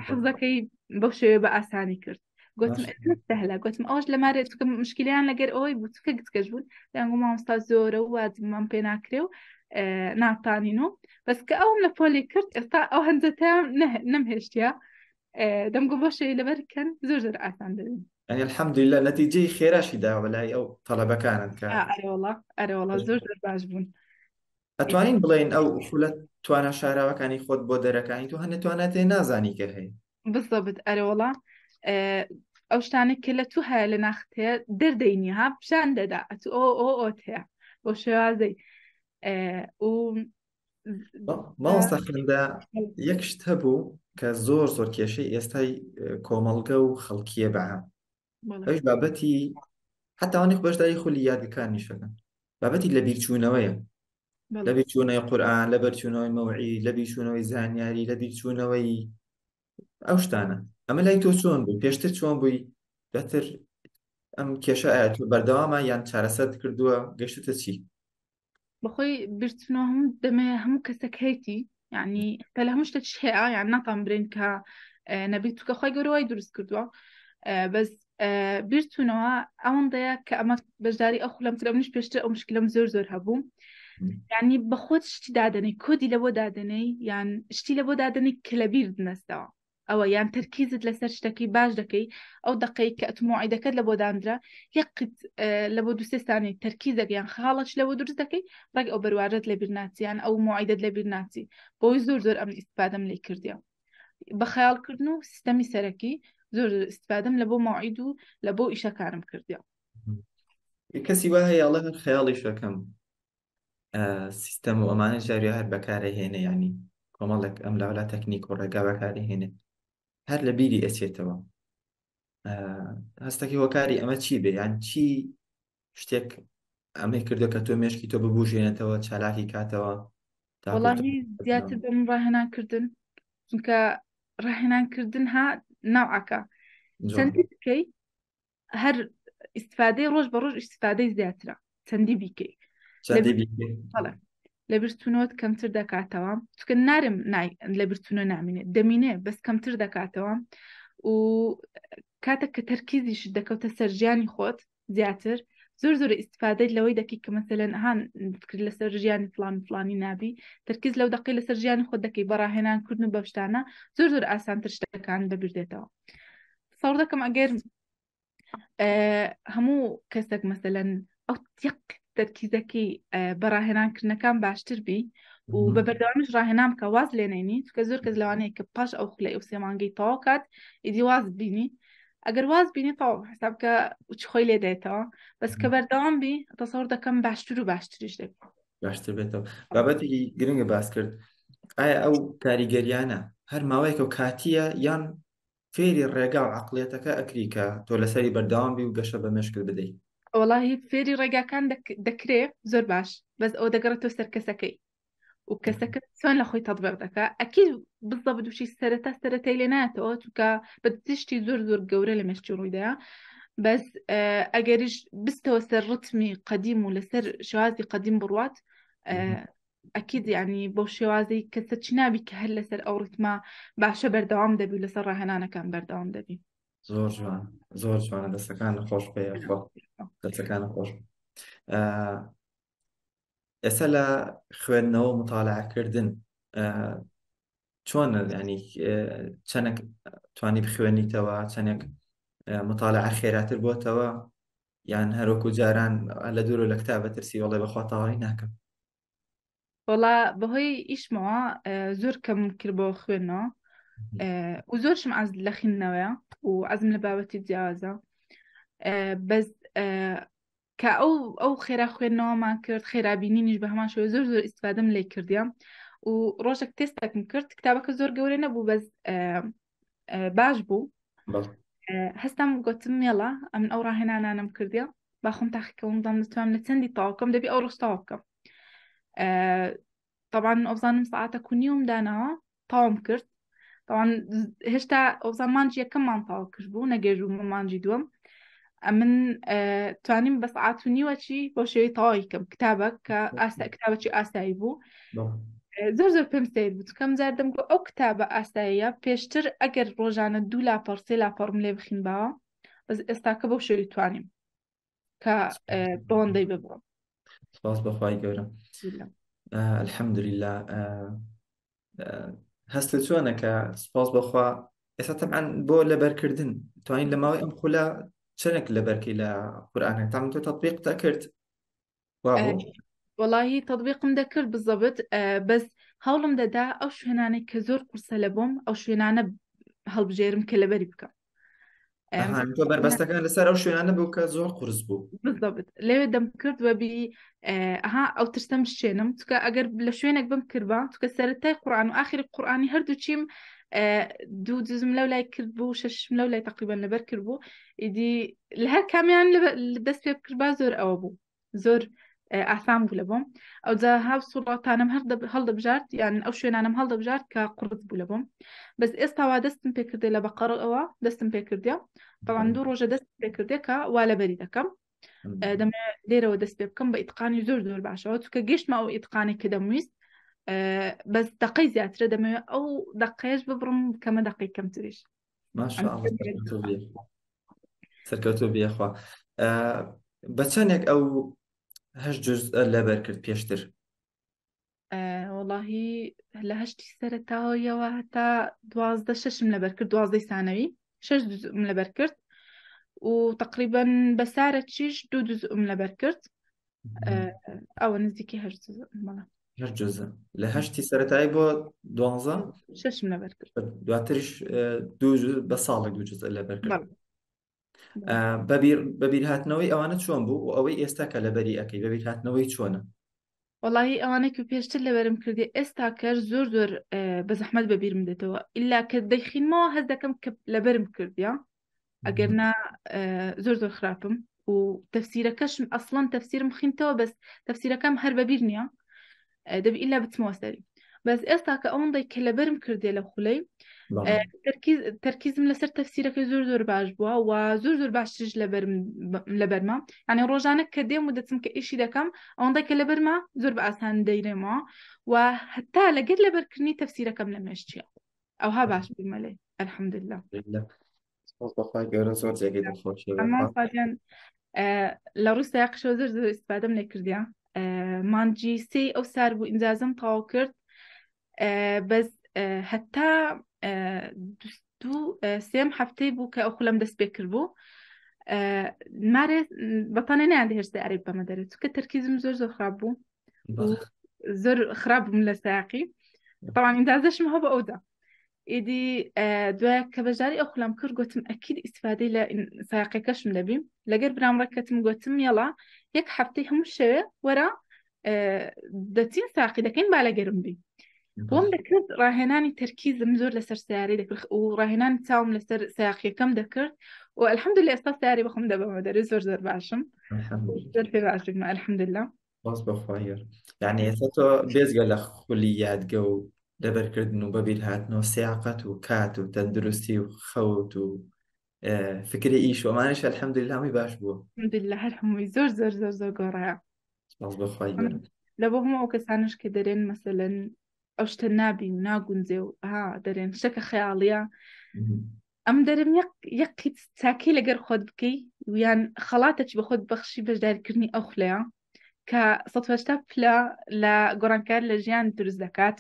حەزەکەی بەو شێوەیە بە ئاسانی کرد گوتم سهلە گوتم ئەوش لە مارێ چکە مشکلیان لەگەر ئەوەی بوو چکە گچکەش بوون دەیانگو مامۆستا زۆرە و واجبمان پێ ناکرێ و ناتانین و بەس کە ئەوم لە پۆلی کرد ئێستا ئەو هەنجەتیان نەمهێشتە دەمگو بۆ شێوی لەبەر کەن زۆر زۆر ئاسان دەبین یعنی الحمدلله نەتیجەی خێراشی داوە لای ئەو تەلەبەکانت کە ئەرێوەڵا ئەرێوەڵا زۆر زۆر باش بوون ئەتوانین بڵێین ئەو خولە توانا شاراوەکانی خۆت بۆ دەرەکانی تۆ هەنێ توانات نازانی کە هەیە بالضبط ئەرێوەڵا ئەو شتانێک کە لە تو هەیە لە ناخت هەیە دەردەینی ها پیشان دەدا ئەتو ئەو ئەو ئەوت هەیە بۆ شێوازەی و مامۆستا خەندە یەک شت هەبوو کە زۆر زۆر کێشەی ئێستای کۆمەڵگە و خەڵکیە بەعام ئەوش بابەتی حتاوانێک بەشداری خولی یادەکان نیشەکەن بابەتی لە بیرچوونەوەیە لە بیرچوونەوەی قورآن لە بەرچوونەوەی مەوعی لە بیرچوونەوەی زانیاری لە بیرچوونەوەی ئەو شتانە ئەمە لای تۆ چۆن بوو پێشتر چۆن بووی دواتر ئەم کێشە ئایا تۆ بەردەوامە یان چارەسەر کردووە گەشتتە چی بەخۆی بیرچنەوە هەموو دەمێ هەموو کەسێک هەیتی یعنی تا لە هەموو شتێک هەیە یان ناتان برێن کە نەبی چونکە خی گەورە وای دروست کردووە بەس بیرچوونەوە ئەوەندەیە کە ئەمە بەشداری ئەو خولەم کرد منیش پێشتر ئەو مشکلم زۆر زۆر هەبوو یعنی بە خۆت شتی دادەنەی کۆدی لەبۆ دادەنەی یان شتی لەبۆ دادەنەی کە لە بیر نەستەوە ئەوە یان تەرکیزت لەسەر شتەکەی باش دەکەی ئەو دقەی کە ئەتمۆعیدەکەت لە بۆ دانرا یەقت لە بۆ دوسێ سانی تەرکیزەک یان خاڵەش لەوە دروست دەکەی ڕێک ئەو بەروارەت لە بیر ناچی یان ئەو مۆعیدەت لە بیر ناچی بۆی زۆر زۆر ئەم ئیسفادەم لێ کردیە بە خەیاڵکردن و سیستەمی سەرەکی زۆر زۆر ئیسفادەم لە بۆ مەوعید و لە بۆ ئیشەکانم کردیە. کەسی وا هەیە ئەڵێ من خەیاڵیش ئەکەم سیستەم و ئەمانە جاری هەر بەکارە هێنێ ینی کۆمەڵێک ئەم لاولا تەکنیک و ڕێگا بەکاری هێنێ هەر لە بیری ئەچێتەوە هەستەکی هۆکاری ئەمە چی بێ یان چی شتێک ئەمەی کردو کە تۆ مێشکی تۆ ببوژێنێتەوە چالاکی کاتەوە وەڵاهی زیاتر بەم ڕاهێنان کردن چونکە ڕاهێنان کردن ها ناوعەکە چەندی بکەی هەر ئیسفادەی ڕۆژ بە ڕۆژ ئیسفادەی زیاترە چەندی بیکەی لە بیرچوونەوەت کەمتر دەکاتەوە چکە نارم لە بیرچوونە نامینێ دەمینێ بەس کەمتر دەکاتەوە و کاتێک کە تەرکیزیش دەکەوتە سەر ژیانی خۆت زیاتر زۆر زۆر ئیسفادەی لەوەی دەکەی کە مەسەلەن هان فکر لەسەر ژیانی فلان فلانی نابی تەرکیز لەو دەقی لەسەر ژیانی خۆت دەکەی بە ڕاهێنان کردن و بەشتانە زۆر زۆر ئاسانتر شتەکان بەبیردێتەوە سەور دەکەم ئەگەر هەموو کەسێک مەسەلەن ئەو تیق تەرکیزەکەی بە ڕاهێنانکردنەکان باشتر بی و بە بەردەوامیش ڕاهێنان بکە واز لێنێنی چکە زۆر کەس لەوانەیە کە پاش ئەو خولەی ئەو سێ مانگەی تەواو کات ئیدی واز بینی ئەگەر واز بینی تەواو حساب کە چ خۆی لێ دێتەوە بەس کە بەردەوام بی تەسەور دەکەم باشتر و باشتریش دەبی باشتر بێتەوە بابەتێکی گرنگە باس کرد ئایا ئەو کاریگەریانە هەر ماوەیەکە و کاتیە یان فێری ڕێگا و عەقڵیەتەکە ئەکری کە تۆ لەسەری بەردەوام بی و گەشە بە مێشکت بدەی؟ وەڵاهی فێری ڕێگاکان دەکرێ زۆر باش بەس ئەوە دەگەڕێتەوە سەر کەسەکەی و کەسەکە چۆن لە خۆی تەطبیق دەکا ئەکید بزەبت وشی سەرەتا سەرەتای لێ نایەتەوە چونکە بە تشتی زۆر زۆر گەورە لە مێشکی ڕوویدایە بەس ئەگەریش بستەوە سەر ڕتمی قەدیم و لەسەر شێوازی قەدیم بڕوات ئەکید یعنی بەو شێوازەی کەسە چی نابی کە هەر لەسەر ئەو ڕیتمە باشە بەردەوام دەبی و لەسەر ڕاهێنانەکان بەردەوام دەبی. زۆر جوان زۆر جوانە دەستەکان خۆش بێ خۆ دەستەکان خۆش ئێستا لە خوێندنەوە متاالعکردن چۆن ینی چەندێک توانی بخوێنیتەوە چەندێک متاالعە خێراتر بۆتەوە یان هەروەکو جاران لە دوور لە کتابە ترسی وەڵێ بەخوا تاوانی ناکەم وەڵا بەهۆی ئیشمەوە زۆر کەم کرد بۆ خوێندنەوە و زۆرشم عەز لە خوێندنەوەیە و عەزم لە بابەتی جیاوازە بەس کە ئەو ئەو خێرا خوێندنەوەمان کرد خێرا بینینیش بە هەمان شێوە زۆر زۆر ئیسفادەم لێ کردیە و ڕۆژێک تێستێکم کرد کتابەکە زۆر گەورە نەبوو بەس باش بوو هەستام گوتم مێڵە ئەمن ئەو ڕاهێنانانم کردیە با خۆم تاقیکەوم بزانم دەتوانم لە چەندی تەواو دەبی ئەو ڕۆژ تەواو بکەم طبعا ئەوزانم ساعتە کونیوم داناوە تەواوم کرد طبعا هێشتا ئەوزان مانجی یەکەممان تەواو کرد بوو نەگەێژ مانجی دووەم ئەمن توانیم بە سعات و نیوەچی بۆ شێوەی تەواوی کەم کتابە کە ئاستا کتابەکی ئاسایی بوو زۆر زۆر پێم سیر بوو کەم جار دەمگۆ ئەو کتابە ئاساییە پێشتر ئەگەر ڕۆژانە دوو لاپەڕ سێ لاپەڕم لێ بخینباوە بەس ئێستاکە بەو شێوەی توانیم کە بەوەندەی ببڕم سپاس بەخوای گەورە الحمدلله هەستە چۆنە کە سپاس بەخوا ئێستا تەبعەن بۆ لەبەرکردن توانین لە ماوەی ئەم خولە چەندێک لەبەرکەی لە قورئانە تام تۆ تەطبیق دەکرد وەڵاهی تەطبیقم دەکرد بزەبت بەس هەوڵم دەدا ئەو شوێنانەی کە زۆر قورسە لە بۆم ئەو شوێنانە هەڵبژێرم کە لەبەری بکەم تۆ بەربەستەکان لەسەر ئەو شوێنانە بوو کە زۆر قورس بوو بالضبط لەوێ دەم کرد وەبی ئەها ئەو ترسەم شوێنم چکە ئەگەر لە شوێنێک بم کردبا چکە سەرەتای قورآن و ئاخری قورآانی هەردوو چیم دوو جزم لەو لای کرد بوو شەشم لەو لای تقریبا لەبەر کرد بوو ئیدی لە هەر کامیان دەست پێ بکردبا زۆر ئەوە بوو زۆر ئاسان بوو لە بۆم ئەوجا هاو سوڵاتانم هەر هەڵدەبژارد یان ئەو شوێنانم هەڵدەبژارد کە قورس بوو لە بۆم بەس ئێستا وا دەستم پێکردێ لە بەقەڕەوە دەستم پێکردە بەڵام دوو ڕۆژە دەست پێکردێ کە وا لەبەری دەکەم دەمێ لێرەوە دەست پێ بکەم بە ئیتقانی زۆر زۆر باشەوە چونکە گەشتمە ئەو ئیتقانی کە دەمویست. بەس دقەی زیاترە دەمەوێت ئەو دقەیەش ببڕم کەمە دقەی کەمتریش. سەرکەوتوو بێخوا. بە چەندێک ئەو هەشت جوز لەبەر کرد پێشتر؟ وەڵاهی لە هەشتی سەرەتاوەیەوە هەتا 12 شەشم لەبەر کرد، دوازدەی سانەوی شەش جزئم لەبەر کرد و تقریبا بەسارە چیش دوو جزئم لەبەر کرد. ئەوە نزیکی هەشت جزء. بەڵێ. هەشت جزء لە هەشتی سەرەتایی بۆ 12 شەشم لەبەر کرد، دواتریش دوو جزء بە ساڵێک دوو جزء لەبەر کرد. بەڵێ. بەبیرهاتنەوەی ئەوانە چۆن بوو و ئەوەی ئێستا کە لەبەری ئەەکەی بەبیرهاتنەوەی چۆنە؟ وەڵاهی ئەوانەی کە پێشتر لەبەرم کردی ئێستا کەر زۆر زۆر بە زەحمەت بەبیرم دێتەوە، ئللا کە دەیخینمەوە هەست دەکەم کە لەبەرم کردیە، ئەگەر نا زۆر زۆر خراپم. و تەفسیرەکەشم ئەسڵەن تەفسیرم خینتەوە، بەس تەفسیرەکەم هەر بەبیر نییە، دەبی ئللا بچمەوە سەری. بەس ئێستا کە ئەوەندەی کە لەبەرم کردێ لە خولەی تەرکیزم لەسەر تەفسیرەکەی زۆر زۆر باش بووە و زۆر زۆر باشتریش لەبەرمە. یعنی ڕۆژانە کە دێم و دەچم کە ئیشی دەکەم ئەوەندەی کە لەبەرمە زۆر بە ئاسان دەیرێمەوە و هەتا لەگەر لەبەرکردنی تەفسیرەکەم لە مێشکیە ئەوها باش بوومە لێ الحمدلله. سپاس بەخوای گەورە زۆر جێگەی دڵخۆشیە. ئەمە فادیان لە ڕووی سایەقیشەوە زۆر زۆر ئیستفادەم لێ کردیە. مانجی سێی ئەو سار بوو ئینجازم تەواو کرد، بەس هەتا دوو سێم هەفتەی بوو کە ئەو خولەم دەست پێ کرد بوو، مارێ بەتانێ نیان دەهێشت سیارەی بەمە دەرێت، چونکە تەرکیزم زۆر زۆر خراپ بوو، زۆر خراپ بووم لە سایەقی. طبعا ئیندازەشم هەبوو ئەودا. ئیدی دوای کە بەشداری ئەو خولەم کرد گوتم ئەکید ئیسفادەی لە سایەقەکەشم دەبیم. لەگەر برام ڕێکەتم گوتم یەڵا یەک هەفتەی هەموو شەوێ وەرە دەچین ساقی دەکەین با لەگەرم بی. بۆم دەکرد ڕاهێنانی تەرکیزم زۆر لەسەر سیارەی دەکرد و ڕاهێنانی چاوم لەسەر سیاقیەکەم دەکرد و الحمدلله ئێستا سیاری بەخۆم دەبەمە دەرێ زۆر زۆر باشم، زۆر پێ باشم الحمدلله. سپاس بەخوای گەورە. یعنی ئێستا تۆ بێجگە لە خولی یادگە و لەبەرکردن و بەبیرهاتنەوە سیاقەت و کات و تەندروستی و خەوت و فکری ئیش و ئەمانەش الحمدلله هەمووی باش بووە. الحمدلله هەر هەمووی زۆر زۆر زۆر زۆر گۆڕایە. سپاس بەخوای گەورە. لە بۆ هەموو ئەو کەسانش کە دەرێن مەسەلەن ئەو شتە نابی و ناگونجێ و ها دەرێن شتەکە خەیاڵیە، ئەم دەرم یەک قیت چاکەی لەگەر خۆت بکەی یان خەڵاتەکی بە خۆت بەخشی بەشداریکردنی ئەو خولەیە کە 180 پلە لە گۆڕانکار لە ژیان دروست دەکات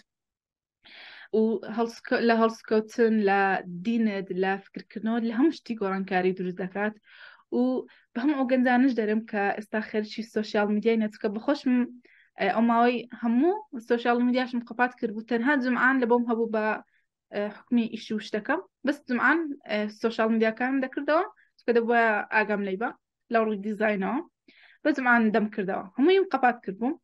و لە هەڵسکەوتن لە دینت لە فکرکردنەوە لە هەموو شتی گۆڕانکاری دروست دەکات. و بە هەموو ئەو گەنجانش دەرم کە ئێستا خەرچی سۆشیال میدیای نەچکە بەخۆشم ئەو ماوەی هەموو سۆشیال میدیاشم قەپات کرد بوو، تەنها جمعان لە بۆم هەبوو بە حکمی ئیش و شتەکەم، بەس جمعان سۆشیال میدیاکانم دەکردەوە چونکە دەبووە ئاگام لێی بە لە ڕووی دیزاینەوە، بە جمعان دەم کردەوە هەموویم قەپات کردبووم.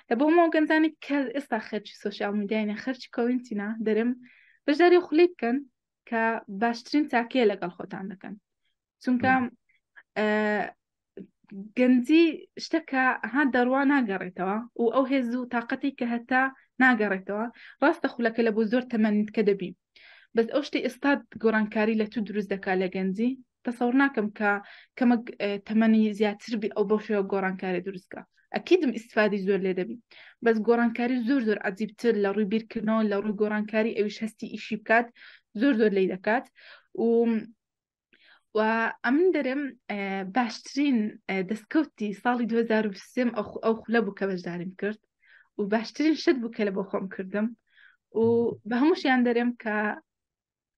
لە بۆ هەموو گەنجانی کە ئێستا خەرچی سۆشیال میدیاینە خەرچی کۆینتینە دەرم بەشداری خولی بکەن کە باشترین چاکەیە لەگەڵ خۆتان دەکەن، چونکە گەنجی شتەکە ها دەڕوا ناگەڕێتەوە و ئەو هێز و تااقەتی کە هەتا ناگەڕێتەوە. ڕاستە خولەکە لە بۆ زۆر تەمەنت کە دەبی، بەس ئەو شتی ئێستا گۆڕانکاری لە تو دروست دەکات لە گەنجی تەسەور ناکەم کە کەمە تەمەنی زیاتر بی ئەو بەو شێوە گۆڕانکاری دروستکە. ئەکیدم ئیسفادی زۆر لێ دەبی، بەس گۆڕانکاری زۆر زۆر عجیبتر لە ڕووی بیرکردنەوە لە ڕووی گۆڕانکاری ئەویش هەستی ئیشی بکات زۆر زۆر لی دەکات. و و ئەمن دەرم باشترین دەستکەوتی ساڵی 2023 ئەو خولە بوو کە بەشداریم کرد و باشترین شت بوو کە لە بۆ خۆم کردم و بە هەمووشیان دەرێم کە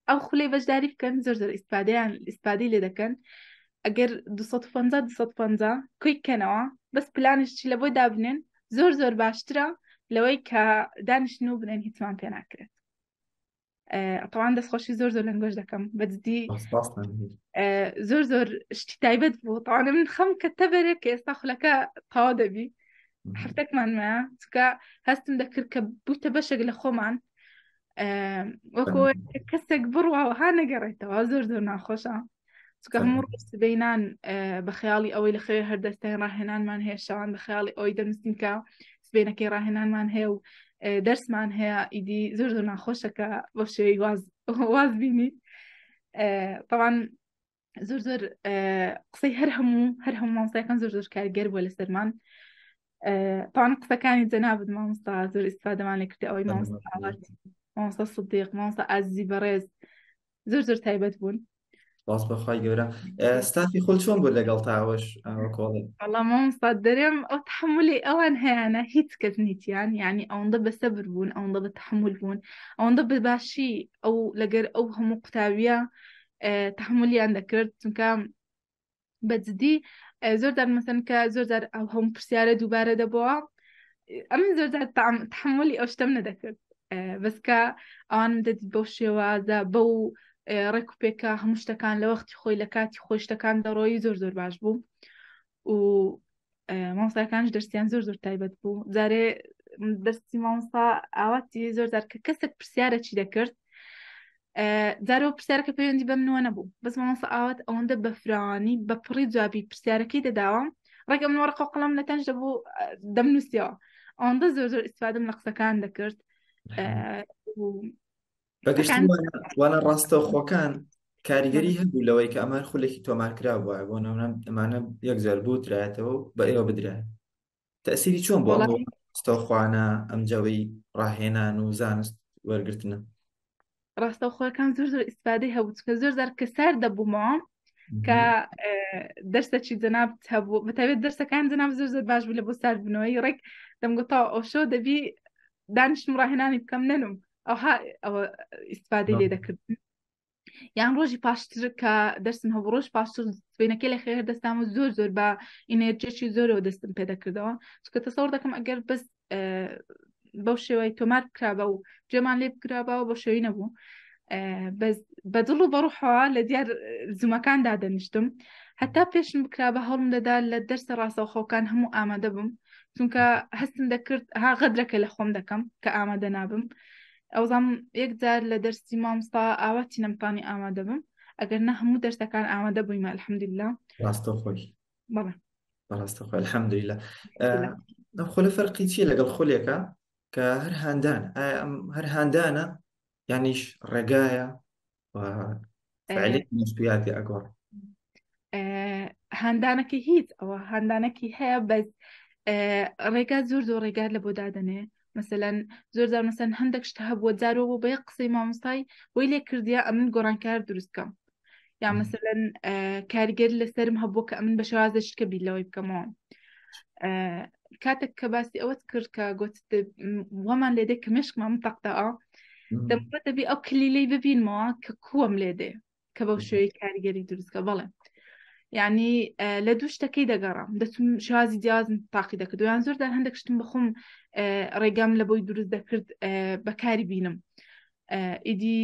ئەو خولەی بەشداری بکەن زۆر زۆر ئیسفادەی لێ دەکەن. ئەگەر 250 250 کۆی کەنەوە بەس پلانش چی لە بۆی دابنێن زۆر زۆر باشترە لەوەی کە دانیشتن و بنێن هیچمان پێ ناکرێت. طبعا دەستخۆشی زۆر زۆر لەنگۆش دەکەم بەجدی زۆر زۆر شتی تایبەت بوو. طبعا من خەم کە تەبەرێک کە ئێستا خولەکە تەوا دەبی هەفتەکمان مایە، چونکە هەستم دەکرد کە بوویتە بەشێک لە خۆمان، وەکۆ کەسێک بڕواوە ها نەگەڕێتەوە زۆر زۆر ناخۆشە. چونکە هەموو ڕۆژ سبەینان بە خەیاڵی ئەوەی لە خەوێ هەردەستای ڕاهێنانمان هەیە، شەوان بە خەیاڵی ئەوەی دەنووسین کە سبەینەکەی ڕاهێنانمان هەیە و دەرسمان هەیە. ئیدی زۆر زۆر ناخۆشە کە بەو شێوەی واز بینیت. طبعا زۆر زۆر قسەی هەر هەموو مامۆستاکان زۆر زۆر کارگەر بووە لەسەرمان. تاوان قسەکانی جەنابت مامۆستا زۆر ئیسفادەمان لێ کردی ئەوەی مامۆستا ئاوات مامۆستا سدیق مامۆستا ئازیزی بەڕێز زۆر زۆر تایبەت بوون. سپاس بۆ خوای گەورە. ستافی خۆت چۆن بوو لەگەڵ تا ئەوەش کۆڵێ؟ وەڵا مامۆستا دەرێم ئەو تحملی ئەوان هەیانە هیچ کەس نیتیان، یعنی ئەوەندە بە سەبر بوون، ئەوەندە بە تحمل بوون، ئەوەندە بە باشی ئەو لەگەر ئەو هەموو قوتابیە تحملیان دەکرد، چونکە بە جدی زۆر جار مەسەن کە زۆر جار ئەو هەموو پرسیارە دووبارە دەبەوە، ئەمن زۆر جار تحملی ئەو شتەم نەدەکرد، بەس کە ئەوانم دەدیت بەو شێوازە بەو ڕێک و پێکە هەموو شتەکان لە وەختی خۆی لە کاتی خۆی شتەکان دەڕۆیی زۆر زۆر باش بوو و مامۆستاکانش دەرسیان زۆر زۆر تایبەت بوو. جارێ دەرسی مامۆستا ئاواتی زۆر جار کە کەسێک پرسیارە چی دەکرد جارەوە پرسیارەکە پەیوەندی بە منەوە نەبوو، بەس مامۆستا ئاوات ئەوەندە بە فراوانی بە پڕی جوابی پرسیارەکەی دەداوە، ڕێک ئەمن وەرەقە و قەڵەم لە تەنج دەبوو دەمنووسیەوە، ئەوەندە زۆر زۆر ئیسفادەم لە قسەکان دەکرد. بەگشتی وانە ڕاستەوخۆکان کاریگەری هەبوو لەوەی کە ئەمە خولێکی تۆمارکرا بووە، بۆ نمونە ئەمانە یەکجار بوترایەتەوە و بە ئێوە بدرایە، تەسیری چۆن بۆ ئەم ڕاستەوخوانە ئەم جەوەی ڕاهێنان و زانست وەرگرتنە؟ ڕاستەوخۆەکان زۆر زۆر ئیسفادەی هەبوو، چونکە زۆر زار کە سارد دەبوومەوە کە دەرسەکی جەناب هەبوو، بەتایبەت دەرسەکان جەناب زۆر زۆر باش بوو لە بۆ ساردبوونەوەی، ڕێک دەمگوتەوە ئەو شەو دەبی دانیشتم ڕاهێنانی بکەم نەنوم، ئەوها ئەوە ئیسفادەی لێ دەکردم. یان ڕۆژی پاشتر کە دەرسم هەبوو، ڕۆژ پاشتر سبەینەکەی لە خێر دەستام و زۆر زۆر بە ئینێرجیەکی زۆرەوە دەستم پێ دەکردەوە، چونکە تەسەوڕ دەکەم ئەگەر بەس بەو شێوەی تۆمار بکرابە و جێمان لێ بکرابەوە بەو شێوەی نەبوو، بەس بە دڵ و بەڕوحەوە لە دیار زوومەکان دادەنیشتم، هەتا پێشم بکرابە هەوڵم دەدا لە دەرسە ڕاستەوخۆکان هەموو ئامادە بم، چونکە هەستم دەکرد ها غەدرەکە لە خۆم دەکەم کە ئامادە نابم. ئەوزام یەک جار لە دەرسی مامۆستا ئاواتی نەمتوانی ئامادە بم، ئەگەر نە هەموو دەرسەکان ئامادە بوویمە الحمدلله. ڕاستەوخۆی. بەڵێ. ڕاستەوخۆی الحمدلله. ئەم خولە فەرقی چییە لەگەڵ خولێکە کە هەر هاندان؟ ئایا ئەم هەر هاندانە یانیش ڕێگایە و فعلی مشتویاتی ئەگۆڕ؟ هاندانەکە هیچ ئەوە هاندانەکی هەیە، بەس ڕێگا زۆر زۆر ڕێگا لە بۆ دادەنێ. مەسەلەن زۆر جار مەسەن هەندێک شت هەبووە جارەوە بۆ بە یەک قسەی مامۆستای وەی لێ کردیا ئەمن گۆڕانکار دروست بکەم، یا مەسەلەن کاریگەر لەسەرم هەبووە کە ئەمن بە شێوازە شتکە بیر لەوەی بکەمەوە. کاتێک کە باسی ئەوەت کرد کە گوت وەمان لێ دێ کە مێشکمان متەقدەوە، دەمگوت دەبی ئەو کلیلەی ببینمەوە کە کووەم لێ دێ کە بەو شێوەی کاریگەری دروستکە. بەڵێ یعنی لە دوو شتەکەی دەگەڕام، دەچم شێوازی جیاوازم تاقی دەکرد، یان زۆر جار هەندێک شتم بەخۆم ڕێگام لە بۆی دروست دەکرد بەکاری بینم. ئیدی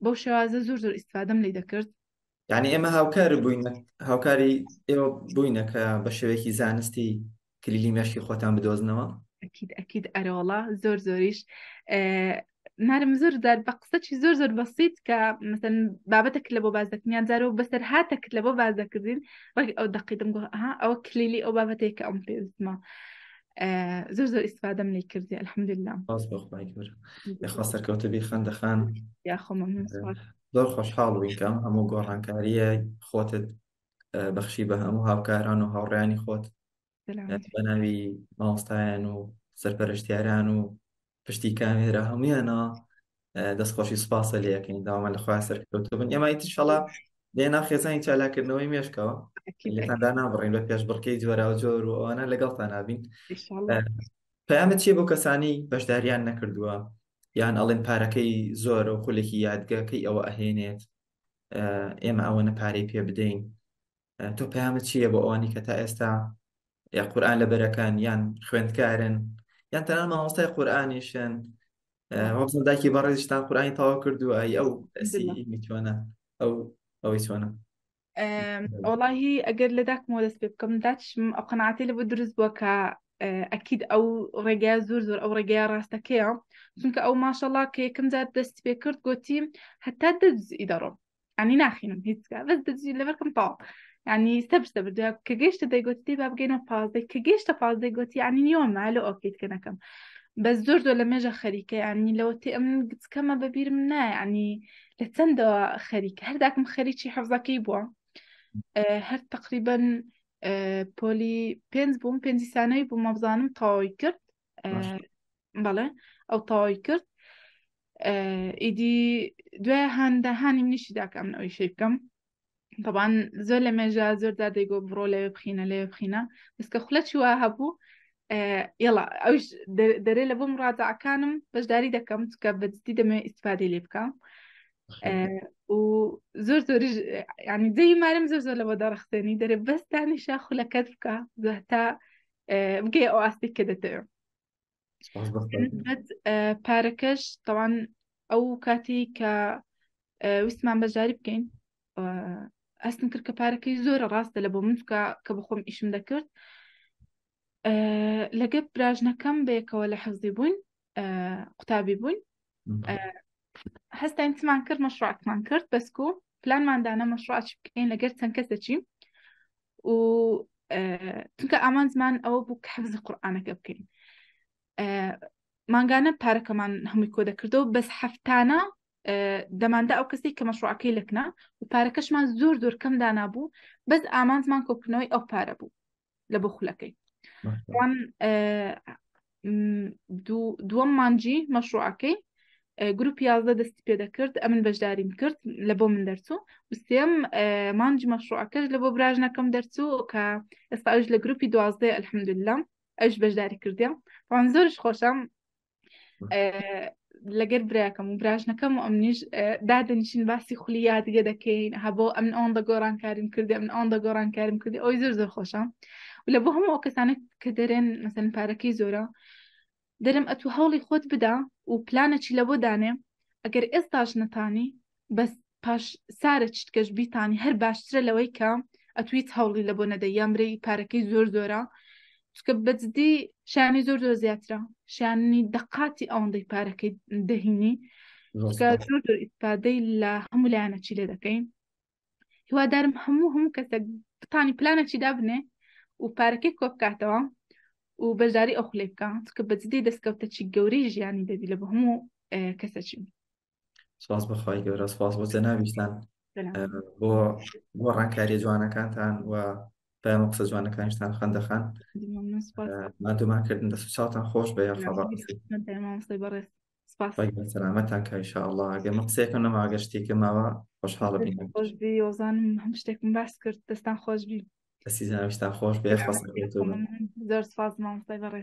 بەو شێوازە زۆر زۆر ئیسفادەم لی دەکرد. یعنی ئێمە هاوکار بووین، هاوکاری ئێوە بووینە کە بە شێوەیەکی زانستی کلیلی مێشکی خۆتان بدۆزنەوە؟ ئەکید ئەکید ئەرەوەڵا زۆر زۆریش نارم زۆر جار بە قسەکی زۆر زۆر بەسیت کە مثلەن بابەتێک لە بۆ باس دەکردین، جارەوە بەسەر هاتێک لە بۆ باس دەکردین، ڕێک ئەو دەقی دەمگۆ ها ئەوە کلیلی ئەو بابەتێک کە ئەم پێویستمە. زۆر زۆر ئیسفادەم لێ کردی الحمدلله. سپاس بۆ خوای گەورە. یاخوا سەرکەوتە بی خەندەخان. یاخۆ مەمنون سپاس. زۆر خۆشحاڵ بووین کە ئەم هەموو گۆڕانکارییە خۆتت بەخشی بە هەموو هاوکاران و هاوڕێیانی خۆت بە ناوی مامۆستایان و سەرپەرشتیاران و پشتی کامێرا هەمویانەوە دەستخۆشی سوپاسە لێ یەکەین. داوامان لە خۆیان سەرکەوتوو بن. ئێمە ئیتر لێ ناو خێزانی چالاکردنەوەی مێشکەوە لێتاندا نابڕین بە پێشبڕکێی جۆراوجۆر و ئەوانە لەگەڵتان نابین. پەیامت چییە بۆ کەسانی بەشداریان نەکردووە یان ئەڵێن پارەکەی زۆرە و خولێکی یادگەکەی ئەوە ئەهێنێت ئێمە ئەوەنە پارەی پێ بدەین؟ تۆ پەیامت چییە بۆ ئەوانی کە تا ئێستا یا قورئان لەبەرەکان یان خوێندکارن یان تەنان مامۆستای قورئانیشن؟ وەبزم دایکی بەڕێزیشتان قورئانی تەواو کردووە، ئەی ئەو تەئسیری چۆنە؟ ئەو ئەوەی چۆنە؟ وەڵاهی ئەگەر لە داکمەوە دەست پێ بکەم، داچم ئەو قەناعەتی لە بۆ دروست بووە کە ئەکید ئەو ڕێگای زۆر زۆر ئەو ڕێگای ڕاستەکەیە، چونکە ئەو ماشەڵا کە یەکەم جار دەست پێ کرد گوتی هەتا دەجزئی دەڕۆم، ینی ناخینم هیچ بەس دەجزئی لەبەرکەم تەواو، ینی سەبر سەبر دوای کە گەیشتە دەیگوتی دەی با بگەینەوە پازدەی، کە گەیشتە پازدەی گوتی ینی نیوە مالۆ ئۆکەیت کە نەکەم. بەس زۆر زۆر لە مێژە خەریکە، ینی لەوە تێ ئەمن گچکەمە بەبیرم نایە، ینی لە چەندەوە خەریکە، هەر داکم خەریکی حەفزەکەی بووە، هەر تقریبا پۆلی پێنج بووم پێنجی سانەوی بووم مەبزانم تەواوی کرد بەڵێ ئەو تەواوی کرد ئیدی دوای هاندا هانی منیشی داکە من ئەوی شەی بکەم طبعا زۆر لە مێژە زۆر دا دەیگۆ بڕۆ لەوێ بخینە لەوێ بخینە بەس کە خولەکی وا هەبوو یڵا ئەوش دەرێ لە بۆ مڕاجعەکانم بەشداری دەکەم چکە بەجدی دەمەوێ ئیسفادەی لێ بکەم و زۆر زۆریش ینی جێی مارم زۆر زۆر لەوە دەڕەخسێنی دەرێ بەس دانیشە خولەکەت بکە تا بگەی ئەو ئاستی کە دەتەوێت پارەکەش تاوان ئەو کاتی کە ویستمان بەشداری بکەین ئەستم کرد کە پارەکەی زۆرە ڕاستە لە بۆ من کە کە بخۆم ئیشم دەکرد لەگە براژنەکەم بەیەکەوە لە حەزی بووین قوتابی بووین هەستاین چمان کرد مەشروعاتمان کرد بەسکو پلانمان دانا مەشروعات بکەین لەگەر چەند کەسەچی و چونکە ئامانجمان ئەوە بوو کە حەفزی قورئانەکە بکەین مانگانە پارەکەمان هەمووی کۆ دەکردەوە بەس هەفتانە دەماندا ئەو کەسی کە مەشروعەکەی لەکنە و پارەکەشمان زۆر زۆر کەم دانابوو بەس ئامانجمان کۆکردنەوەی ئەو پارە بوو لە بۆ خولەکەی دووەم مانجی مەشروعەکەی گروپ 11 دەستی پێ دەکرد ئەمن بەشداریم کرد لە بۆ من دەرچوو سێم مانجی مەشروعەکەش لە بۆ براژنەکەم دەرچوو کە ئێستا ئەوش لە گروپی دوازدە الحمدلله ئەوش بەشداری کردیم وان زۆرش خۆشم لەگەر براکەم و براژنەکەم و ئەمنیش دادەنیشین باسی خولی یادگە دەکەین هەبۆ ئەمن ئەوەندە گۆڕانکاریم کردی ئەمن ئەوەندە گۆڕانکاریم کردی ئەوی زۆر زۆر خۆشە و لە بۆ هەموو ئەو کەسانە کە دەرێن مەسەن پارەکەی زۆرە دەرم ئەتو هەوڵی خۆت بدا و پلانەکی لە بۆ دانێ ئەگەر ئێستاش نەتانی بەس پاش سارە چتکەش بیتانی هەر باشترە لەوەی کە ئەتویت هەوڵی لە بۆ نەدەی یان برێی پارەکەی زۆر زۆرە چکە بەجدی شانی زۆر زۆر زیاترە شانی دەقاتی ئەوەندەی پارەکەی دەهینی چکە زۆر زۆر ئیسفادەی لە هەموو لایەنە چی لێ دەکەین هیوادارم هەموو هەموو کەسێک بتانی پلانێکی دابنێ و پارەکەی کۆ بکاتەوە و بەشداری ئەو خولەی بکە چکە بەجدی دەستکەوتەکی گەورەی ژیانی دەبی لە بۆ هەموو کەسەکی سپاس بۆ خوای گەورە سپاس بۆ جەنابیشتان بۆ گۆڕانکاریە جوانەکانتان و پەیام و قسە جوانەکانیشتان خەندەخان مادومان کردن دەست و چاوتان خۆش بە یاخوا سەلامەتان کە ئینشاءاللە ئەگەر من قسەیەکم نەما ئەگەر شتێکم ماوە خۆشحاڵە بین خۆش بی وەزانم هەم شتێکم باس کرد دەستان خۆش بی دەستی جەنابیشتان خۆش بێ زۆر سپاس مامۆستای بەڕێز.